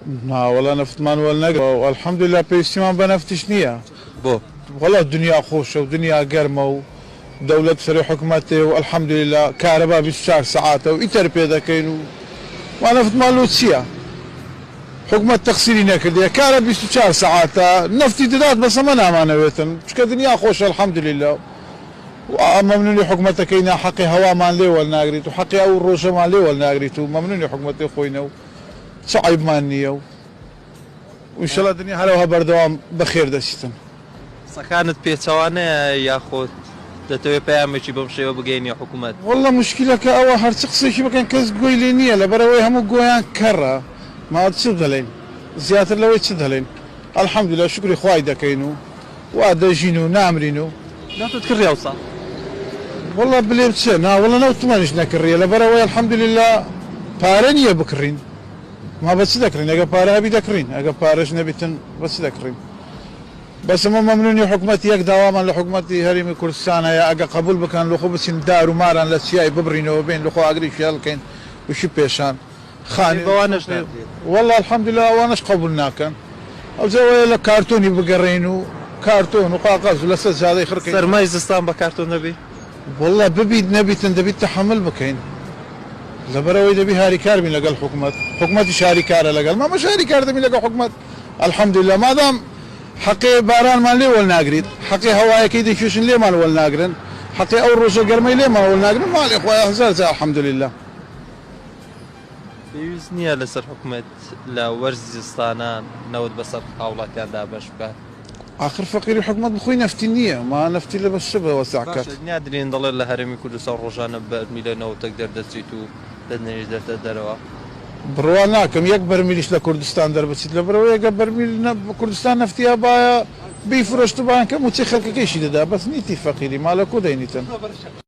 ناوەڵا نەفتمان وەرنەگرت الحمدللە پێویستیمان بە نەفتیش نییە. بۆ؟ وەڵا دنیا خۆشە و دنیا گەرمە و دەولەت سەرێ حکومەتێ و الحمدللە کارەبا 24 سەعاتە و ئیتەر پێ دەکەین و ما نەفتمان لۆ چییە؟ حکومەت تەقسیری نەکردیە کارە 24 سەعاتە نەفتی دەدات بەس ئەمە نامانەوێتن چونکە دنیا خۆشە الحمدللە و مەمنونی حکومەتەکەی نا حەقی هەوامان لێ وەرناگریت و حەقی ئەو ڕۆژەمان لێ وەرناگریت و مەمنونی حکومەتی خۆینە و چ عەیبمان نییە و ئینشەڵا دنیا هەرەوها بەردەوام بەخێر دەچیتن. قسەکانت پێچەوانەیە یاخود دەتەوێت پەیامێکی بەم شێوە بگەیەنیە حکومەت؟ وەڵا موشکیلەکە ئەوە هەرچ قسەیەکی بکەن کەس گۆی لێ نییە لەبەرئەوەی هەموو گۆیان کەڕە ما چ دەلێین زیاتر لەوەی چ دەلێین الحمدللە شوکری خوای دەکەین و وا دەژین و نامرین و. نەوتت کڕی ئەوساڵ؟ وەڵا بلێم چ نا وەڵا نەوتمانیش نەکڕیە لەبەرئەوەی الحمدللە پارە نییە بکڕین ما بە چ دەکڕین ئەگەر پارە هەبی دەکڕین ئەگەر پارەش نەبیتن بە چ دەکڕین بەس ئەمە مەمنونی حکومەتی یەک داوامان لە حکومەتی هەرێمی کوردستان هەیە ئەگە قبول بکەن لەخۆ بچین دار و ماران لە چیای ببڕینەوە بێین لەخۆ ئاگرێکی هەڵکەین وشی پێشان خانی بەوانەش ناکرێت. وەڵا الحمدللە ئەوانەش قبول ناکەن ئەوجا وەیە لە کارتۆنی بگەڕێین و کارتۆن و قاقەز و لەسەر جادەی خڕکەین. سەرمای زستان بە کارتۆن دەبی؟ وەڵا ببیت نەبیتن دەبیت تەحەمول بکەین لەبەرئەوەی دەبی هاریکار بین لەگەڵ حکومەت حکومەتیش هاریکارە لەگەڵ مامەش هاریکار دەبین لەگەڵ حکومەت الحمدللە مادام حەقێ بارانمان لێ وەلناگریت حەقێ هەوایەکەی دەکێشن لێمان وەلناگرن حەقێ ئەو ڕۆژە گەرمەی لێمان وەلناگرن ماڵێ خوایە هەزار جار الحمدللە. پێویست نییە لەسەر حکومەت لە وەرزی زستانان نەوت بەسەر هاوڵاتیان دابەش بکات؟ ئاخر فەقیری حکومەت بخۆی نەفتی نییە ما نەفتی لە بەس چ بە وەزع کات. باشە نادرین دەڵێت لە هەرێمی کوردستان ڕۆژانە بەرمیلە نەوتێک دەردەچیت و دەنێژدرێتە دەرەوە. بڕوا ناکەم یەک بەرمیلیش لە کوردستان دەربچیت لەبەرئەوەی ئەگەر بەرمیل کوردستان نەفتی هەبایە بیفرۆشتبایان کە موچەی خەلکەکەیشی دەدا بەس نیتی فەقیری ما لە کو دەینیتن.